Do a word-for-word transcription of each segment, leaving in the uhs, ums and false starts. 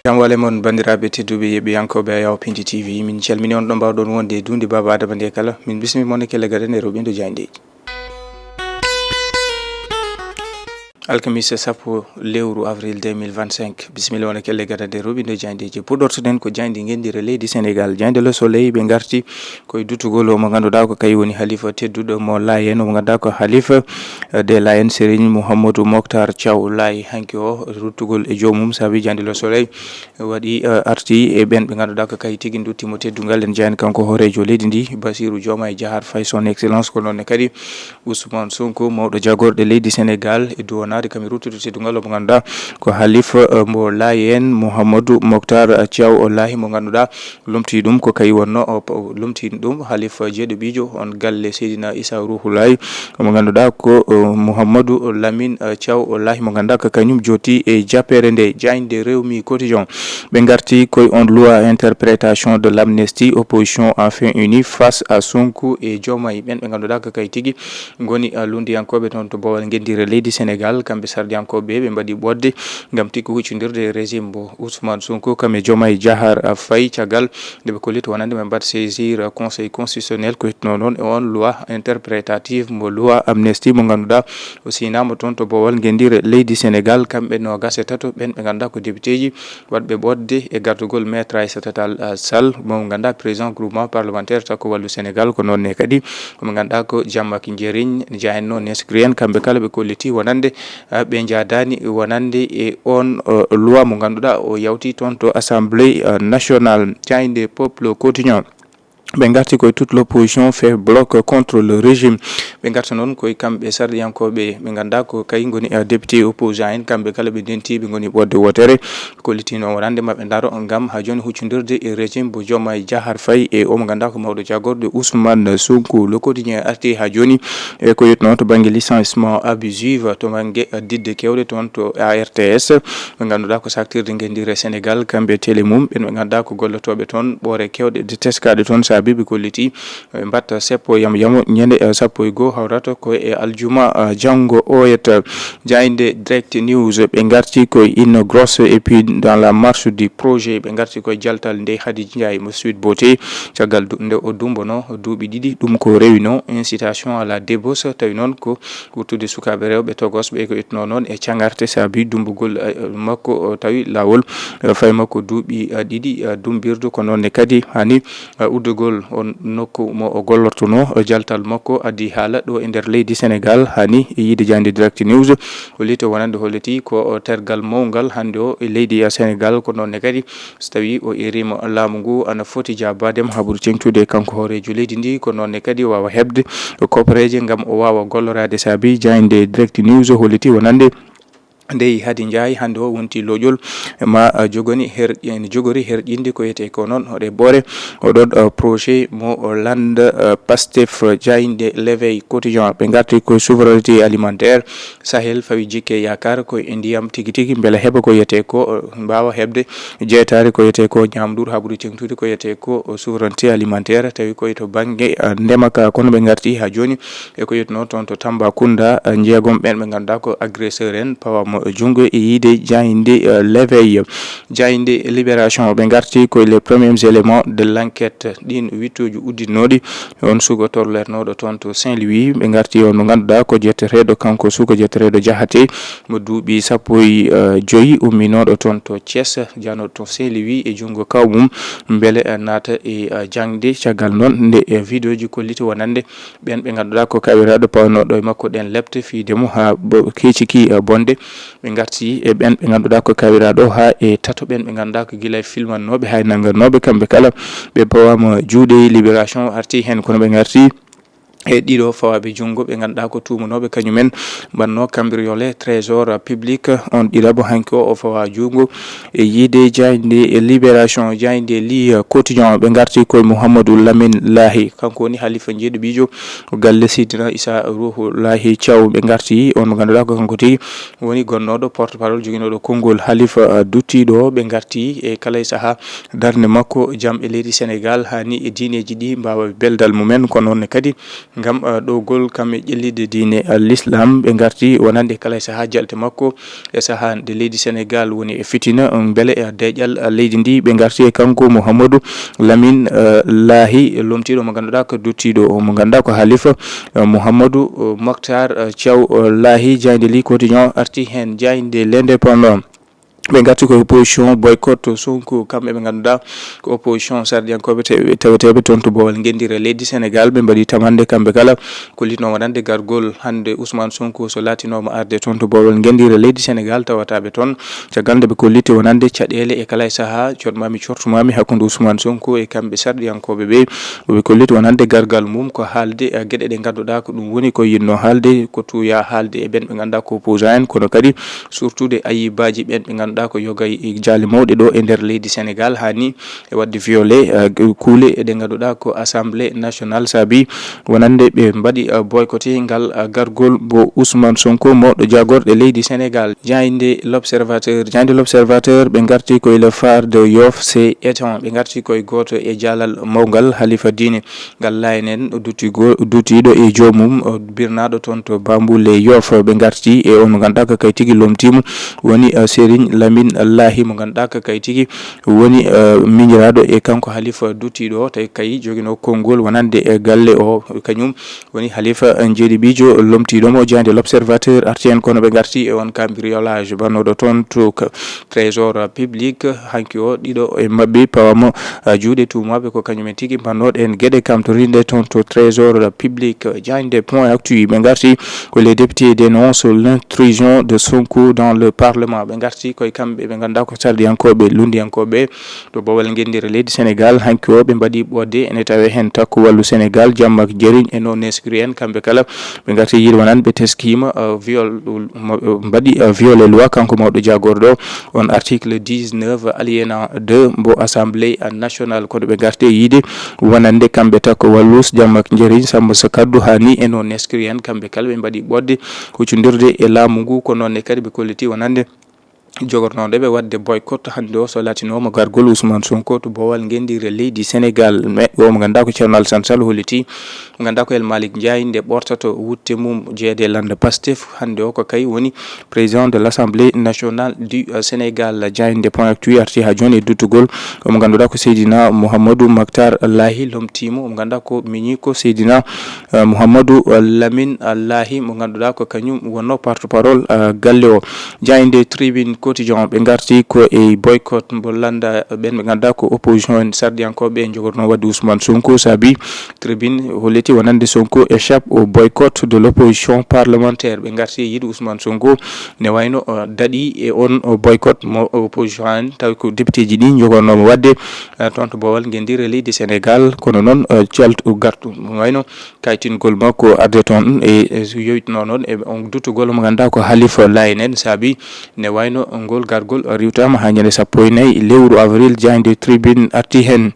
Jam wale mon, banndiraaɓe tedduɓe yeɓɓiyankooɓe Ayaw Pindi T V. Min calmini on ɗo mbaawɗon wonde e duunde Baaba Adama nde kala. Min bismi mon e kelle gaɗa nde rewɓindo jaayndeeji. Alkamisa sappo lewru avril deux mille vingt-cinq. Bisimilla wona kelle gaɗa nde rewɓindo jaayndeeji. Puɗɗortoɗen ko jaaynde ngenndire leydi Senegaal. Jaaynde Le Soleil ɓe ngarti koye duttugol o mo ngannduɗaa ko kañum woni halifa tedduɗo mo Laayeen, o mo ngannduɗaa ko halifa, eh, de Laayeen Serigne Mouhamadou Mokhtar Thiaw Laye. Hanki o ruttugol e joomum saabi jaaynde Le Soleil waɗi, eh, arti e ɓen ɓe ngannduɗaa ko kañum tigi ndutti mo teddungal. En jaaynde kanko hooreejo leydi ndi, Bassirou Diomaye Diakhar Faye, son excellence, ko noon ne kadi Ousmane Sonko, mawɗo jagorɗe leydi Senegaal, e duwanaade kam e ruttude teddungal o mo ngannduɗaa ko halifa, eh, mbo Laayeen Mouhamadou Mokhtar Thiaw Laye, mo ngannduɗaa lomtii ɗum ko kañum wonno, o, o lomtii ɗum halifa jeeɗiɗo on galle Seydina Issa Rouhou Laye, mo ngannduɗaa ko, eh, Mouhamadou Lamine, eh, Thiaw Laye, mo ngannduɗaa ko kañum jooɗii e jappeere nde. Jaaynde Rewmi Quotidien, ɓe ngarti koye on loi interprétation de l'amnistie, opposition enfin unie face à Sonko et Diomaye, ɓen ɓe ngannduɗaa ko kañum tigi ngoni, ah, lunndiyankooɓe toon to boowal ngenndire leydi Senegaal. Kamɓe sarɗiyankooɓe ɓe mbaɗi ɓoɗde ngam tigi huccondirde e régime mbo Ousmane Sonko kam e Diomaye Diakhar Faye, caggal nde ɓe kolliti wonande ɓe mbaɗ saisir Conseil constitutionnel ko hitno noon e on loi interprétative mbo loi amnistie mo ngannduɗaa o sinaama toon to boowal ngenndire leydi Senegaal. Kamɓe noogas e tato ɓen ɓe ngannduɗaa ko députéji waɗɓe ɓoɗde e gardugol Maître Aïssata Tall, ah, Sall, mo ngannduɗaa président groupement parlementaire Takku Wallu Senegaal, ko noon ne kadi ko mo ngannduɗaa ko Jean-Marc Ndiérény, Jeannot Nesgrien, kamɓe kala ɓe kolliti wonande, ah, ɓe njaadaani wonande e on, eh, loi mo ngannduɗaa o yawti toon to Assemblée, eh, nationale. Jaaynde Peuple Quotidien, ɓe ngarti koye toute l'opposition fait bloc contre le régime. Ɓe ngarta noon koye kamɓe sarɗiyankooɓe ɓe ngannduɗaa ko kañum ngoni, eh, député opposant en, kamɓe kala ɓe ndenti ɓe ngoni ɓoɗde wootere. Kollitino wonande maɓɓe ndaro ngam haa jooni huccondirde e régime mbo Diomaye Diakhar Faye e o mo ngannduɗaa ko mawɗo jagorɗe Ousmane Sonko. Le Quotidien arti haa jooni e ko yetno to bannge licenciement abusif to bannge didde kewɗe toon to A R T S, ɓe ngannduɗaa ko saktirde ngenndire Senegaal, kamɓe télé mum, ɓen ɓe ngannduɗaa ko gollotooɓe toon ɓoore kewɗe de teskaaɗe toon, saabi ɓe kolliti, eh, mbatta seppo yamo yamo ñande, eh, sappo e goo, hawrata ko e aljuma, eh, janngo oyata. Jaaynde Direct News, ɓe ngarti koye une grosse épine dans la marche du projet, ɓe ngarti koye jaltal nde Khady Ndiaye mo Sweet Beauté, caggal du-, nde o dumbono duuɓi ɗiɗi, ɗum ko rewino incitation à la débauche, tawi noon ko wurtude sukaaɓe rewɓe togos ɓe ko itno noon e cagarte saabi dumbugol, eh, makko, o tawi laawol, eh, fay makko duuɓi, eh, ɗiɗi, eh, dumbirdu. Ko noon ne kadi hani, eh, uddugol on nokku mo o gollortuno, eh, jaltal makko addi haala ɗo e nder leydi Senegaal. Hani e yiide jaaynde Direct News, holliti wonande holliti ko, o, tergal mawngal hannde o e leydi, eh, Senegaal. Ko noon ne kadi so tawi o erima laamu ngu ana foti jaabaade mo haɓude teŋtude kanko hooreejo leydi ndi, ko noon ne kadi o waawa heɓde koppareeje ngam o waawa golloraade saabi jaaynde Direct News holliti wonande ndey Khady Ndiaye hannde o wonti loƴol ma, ah, jogoni her-, ene jogori herƴinde ko wiyetee ko noon hoɗe ɓoore o ɗon, ah, projet mo o lannda, ah, Pastef. Jaaynde L'Éveil Quotidien, ɓe ngarti ko souveraineté alimentaire, Sahel fawi jikke yaakaar ko e ndiyam tigi tigi, mbele heɓa ko wiyetee ko, eh, mbaawa heɓde jeytaare ko wiyetee ko ñaamduuru haɓude teŋtude ko wiyetee ko souveraineté alimentaire, tawi koye to bannge, eh, ndema ka. Kono ɓe ngarti haa jooni e ko yetno toon to Tambacounda, eh, jeegom ɓen ɓe ngannduɗaa ko agresseur en pawaama junngo e yiide jaaynde, eh, L'Éveil. Jaaynde Libération, ɓe ngarti koye les premiers éléments de l'enquête, ɗin wittuuji udditnooɗi on suka torlernooɗo toon to Saint-Louis. Ɓe ngarti on mo ngannduɗaa ko jetteteeɗo, kanko suka jetteteeɗo Jaxate mo duuɓi sappo e, eh, joyi, umminooɗo toon to Thiès, jahanooɗo to Saint-Louis e junngo kaw mum, mbele, eh, naata e, eh, jaŋde. Caggal noon nde, eh, vidéoji kolliti wonande ɓen ɓe ngannduɗaa ko kawiraaɗo pawnooɗo e makko ɗen lepte fiyde mo haa bo-, keeciki, eh, bonde. Ɓe ngarti e ɓen ɓe ngannduɗaa ko kawiraaɗo haa e tato ɓen ɓe ngannduɗaa ko gila e filmannooɓe haa e nannganooɓe, kamɓe kala ɓe pawaama juuɗe. Libération arti heen, kono ɓe ngarti e ɗiɗo fawaaɓe junngo ɓe ngannduɗaa ko tuumanooɓe kañumen mbaɗnoo cambriolé trésor public. On ɗiɗaɓo hanki o, o fawaa junngo e yiide jaaynde e Libération, jaaynde Le Quotidien. Ɓe ngarti koye Mouhamadou Lamine Lahi, kanko woni halifa jeeɗiɗo galle Seydina Issa Rouhou Lahi Thiaw. Ɓe ngarti on mo ngannduɗaa ko kanko tigi woni gonnooɗo porte parole joginooɗo konngol halifa, ah, duttiiɗo o. Ɓe ngarti e kala e sahaa darnde makko jam e leydi Senegaal, hani e diineeji ɗi mbaawa beldal mumen, kono noon ne kadi ngam, eh, ɗowgol kam e ƴellitde diine, eh, l'islam. Ɓe ngarti wonande kala e sahaa jalte makko e sahaa nde leydi Senegal woni e fitina, um, mbele e deeƴal, eh, leydi ndi. Ɓe ngarti e kanko Mouhamadou Lamine, eh, Lahi, lomtiiɗo mo ngannduɗaa ko duttiiɗo, mo ngannduɗaa ko Halifa, eh, Mouhamadou, eh, Mokhtar, eh, Thiaw, eh, Lahi. Jaaynde li Quotidien arti heen, jaaynde L'Indépendant. Ɓe ngarti ko opposition boycott Sonko, kamɓe ɓe ngannduɗaa ko opposition sarɗiyankooɓe te-, taweteeɓe toon to boowal ngenndire leydi Senegal. Ɓe mbaɗi tamannde kamɓe kala, kollitnoo wonande gargol hannde Ousmane Sonko so laatinooma arde toon to boowal ngenndire leydi Senegal, tawataaɓe toon. Caggal nde ɓe kolliti wonande caɗeele e kala e sahaa, coɗmaami, cortumaami hakkunde Ousmane Sonko e kamɓe sarɗiyankooɓe ɓe. Ɓe kolliti wonande gargal mum ko haalde, eh, geɗe ɗe ngannduɗaa ko ɗum woni ko yiɗnoo haalde, ko tuuyaa haalde e ɓeen ɓe ngannduɗaa ko opposant en, kono kadi surtude ayibaaji ɓeen ɓe ngannduɗaa ko yoga e jaale mawɗe ɗo e nder leydi Senegal, haa ni e waɗde violé, eh, kuule ɗe ngannduɗaa ko Assemblée nationale saabi wonande ɓe mbaɗi, eh, boycotté ngal, eh, gargol mo Ousmane Sonko, mawɗo jaagorɗe leydi Senegal. Jaaynde L'Observateur, jaaynde L'Observateur, ɓe ngarti ko e le phare de Yoff, c'est étonnant. Ɓe ngarti ko e gooto e jaalal mawngal Halifa diine ngal Laayeen en, dutigo-, dutiiɗo e joomum, o birnaaɗo toon to Bambule Yoff. Ɓe ngarti e on mo ngannduɗaa ko kay tigi lomtiimo, woni, eh, Serigne Lamine Lahi mo ngannduɗaa ko kay tigi woni, eh, miñiraaɗo e kanko Halifa dutiiɗo o, tawi kay joginoo konngol wonande e galle o kañum. Woni Halifa Njeeɗiɓiijo lomtiiɗo mo. Jaaynde L'Observateur arti heen, kono ɓe ngarti e on cambriolage bannooɗo toon to ka-, trésor public. Hanki o, ɗiɗo e maɓɓe pawama, ah, juuɗe tuumaaɓe ko kañum en tigi mbannooɗo en geɗe kamtorinde toon to trésor public. Jaaynde Point Actu, ɓe ngarti ko les députés dénoncent l'intrusion de Sonko dans le parlement. Ɓe ngarti koye kamɓe ɓe ngannduɗaa ko sarɗiyankooɓe, lunndiyankooɓe to boowal ngenndire leydi Senegal. Hanki o ɓe mbaɗi ɓoodde, ene tawee heen Takku Wallu Senegal, Jammak Jeriñ e non inscrit en, kamɓe kala ɓe ngarti yiide wonan ɓe teskiima, uh, viol, mo, uh, mbaɗi, uh, violé loi kanko mawɗo jaagorɗo on article dix-neuf alinéa deux mbo Assemblée nationale. Kono ɓe ngarti yiide wonande kamɓe Takku Wallu, Jammak Jeriñ, Samba Sakaddu haa ni e non inscrit en, kamɓe kala ɓe mbaɗi ɓoodde huccondirde e laamu ngu. Ko noon ne kadi ɓe kolliti wonande jogornooɗo ɓe waɗde boycott hannde o so laatinooma gargol Ousmane Sonko to boowal ngenndire leydi Senegal. Mais o mo ngannduɗaa ko Ceerno Alassane Sall holliti, mo ngannduɗaa ko El Malick Ndiaye nde ɓortata wutte mum jeede lannda Pastef. Hannde o ko kay woni président de l'Assemblée nationale du, euh, Sénégal. Jaaynde Point Actu arti haa jooni e duttugol o mo ngannduɗaa ko Seydina Mouhamadou Mactar Lahi, lomtiimo, o mo ngannduɗaa ko miñiiko Seydina, euh, Mouhamadou, euh, Lamine, euh, Lahi, mo ngannduɗaa ko kañum wonnoo porte-parole, euh, galle o. Jaaynde Tribune Quotidien, ɓe ngarti ko e boycott mbo lannda ɓeen ɓe ngannduɗaa ko opposition en sarɗiyankooɓe e jogornoo waɗde Ousmane Sonko. Saabi Tribune holliti wonande Sonko échappe au boycott de l'opposition parlementaire. Ɓe ngarti e yiide Ousmane Sonko ne wayno, uh, daɗi e on, uh, boycott mo opposition en, tawi ko député ji ɗi jogornoomo waɗde, uh, toon to boowal ngenndire leydi Senegal. Kono noon, uh, caltu gartu mo wayno kaytingol makko arde toon e, e so yowitnoo noon e on duttugol mo ngannduɗaa ko Halifa Layen en, saabi ne wayno ngol gargol riwtaama haa ñande sappo e nayi lewru avril. Jaaynde Tribune arti heen.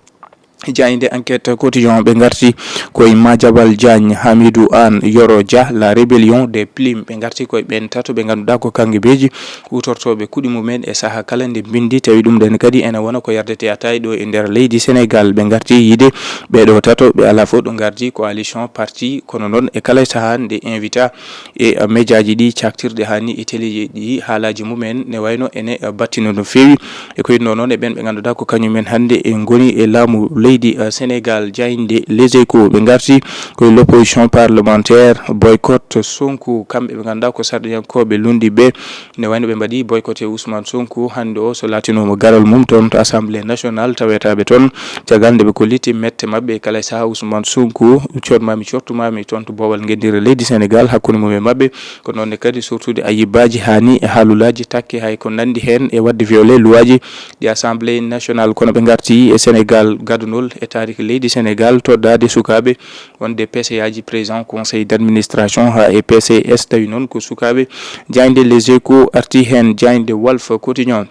Jaaynde Enquête Quotidien, ɓe ngarti koye Madiambal Diagne, Hamidou Anne, Yoro Dia, la rébellion des plumes. Ɓe ngarti koye ɓeen tato ɓe ngannduɗaa ko kanngebeeji huutortooɓe kuɗi mumen e sahaa kala nde mbinndi, tawi ɗum ɗen kadi ene wona ko yardete ataay ɗo e nder leydi Senegal. Ɓe ngarti yiide ɓee ɗoo tato, ɓe alaa fof ɗo ngardi coalition parti, kono noon e kala sahaa nde invita e, uh, médiaji ɗi, caktirɗe haa ni e téléji ɗi, haalaaji mumen ne wayno ene, uh, battina no feewi. E ko yiɗnoo noon e ɓeen ɓe ngannduɗaa ko kañum en hannde e ngoni e laamu leydi, uh, Senegal. Jaaynde Les Échos, ɓe ngarti koye l'opposition parlementaire boycott Sonko. Kamɓe ɓe ngannduɗaa ko sarɗiyankooɓe lunndiiɓe, ne wayno ɓe mbaɗi boycotté Ousmane Sonko hannde o so laatinooma garal mum toon to Assemblée nationale, tawetaaɓe toon caggal nde ɓe kolliti mette maɓɓe e kala sahaa Ousmane Sonko, coodmaami, cortumaami toon to boowal ngenndire leydi Senegal hakkunde mum e maɓɓe. Ko noon ne kadi surtude ayibaaji haa ni e haalulaaji takke hay ko nanndi heen e waɗde violé luwaaji ɗi Assemblée nationale. Kono ɓe ngarti e Senegal, gadunol e taariki leydi Senegal, toɗɗaade sukaaɓe wonde P C A ji, président conseil d'administration, haa e P C S, tawi noon ko sukaaɓe. Jaaynde Les Échos arti heen, jaaynde Walf Quotidien.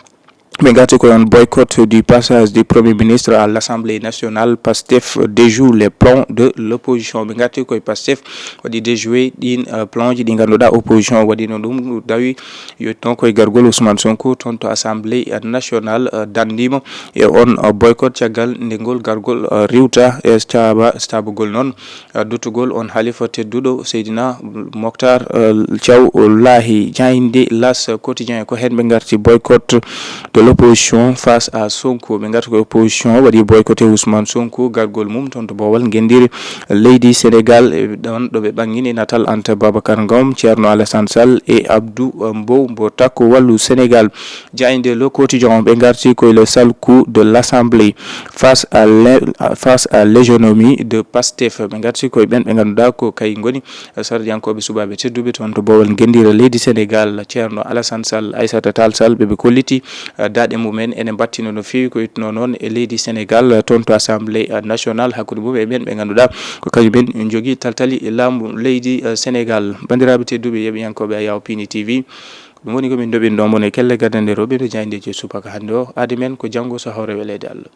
Ɓe ngarti ko on boycott du passage du Premier ministre à l'Assemblée nationale. Pastef déjoue les plans de l'opposition. Ɓe ngarti koye Pastef waɗi déjoué ɗin, euh, plan ji ɗi ngannduɗaa opposition waɗino ɗum. Ɗum tawi yetton koye gargol Ousmane Sonko toon to Assemblée nationale, euh, danndimo e on, euh, boycott caggal nde ngol gargol, euh, riwta e caaba, saabugol noon, euh, duttugol on halifa tedduɗo Seydina Moctar, euh, Thiaw Lahi. Jaaynde L'As Quotidien ko heen ɓe ngarti boycott de l'opposition face à Sonko. Ɓe ngarti ko opposition waɗi boycotté Ousmane Sonko, gargol mum toon to boowal ngenndiri leydi Sénégal, e ɗon ɗo ɓe ɓanngini natal Anta Babacar Ngom, Thierno Alassane Sall e Abdou, euh, Mbow mbo takko wallu Sénégal. Jaaynde Le Quotidien, ɓe ngarti koye le sale coup de l'Assemblée face à l'é-, face à l'hégémonie de Pastef. Ɓe ngarti koye ɓen ɓe ngannduɗaa ko kay ngoni sardiyankooɓe suɓaaɓe tedduɓe toon to boowal ngenndira leydi Sénégal, Ceerno Alassane Sall, Aissata Tall Sall, ɓe ɓe kolliti, eh, daaɗe mumen ene mbattino no feewi ko ittuno noon e leydi Sénégal, eh, toon to Assemblée, eh, nationale hakkunde mum e ɓen ɓe ngannduɗaa ko kañumen njogii taltali e laamu leydi, eh, Sénégal. Banndiraaɓe tedduɓe yeɓiyankooɓe Ayaw Pini T V, ɗum woni ko min ndoɓin ɗo mon e kelle gadande rewɓe no jaayndeeji subaka hannde o. Aadi men ko janngo so hawre weleede Allah.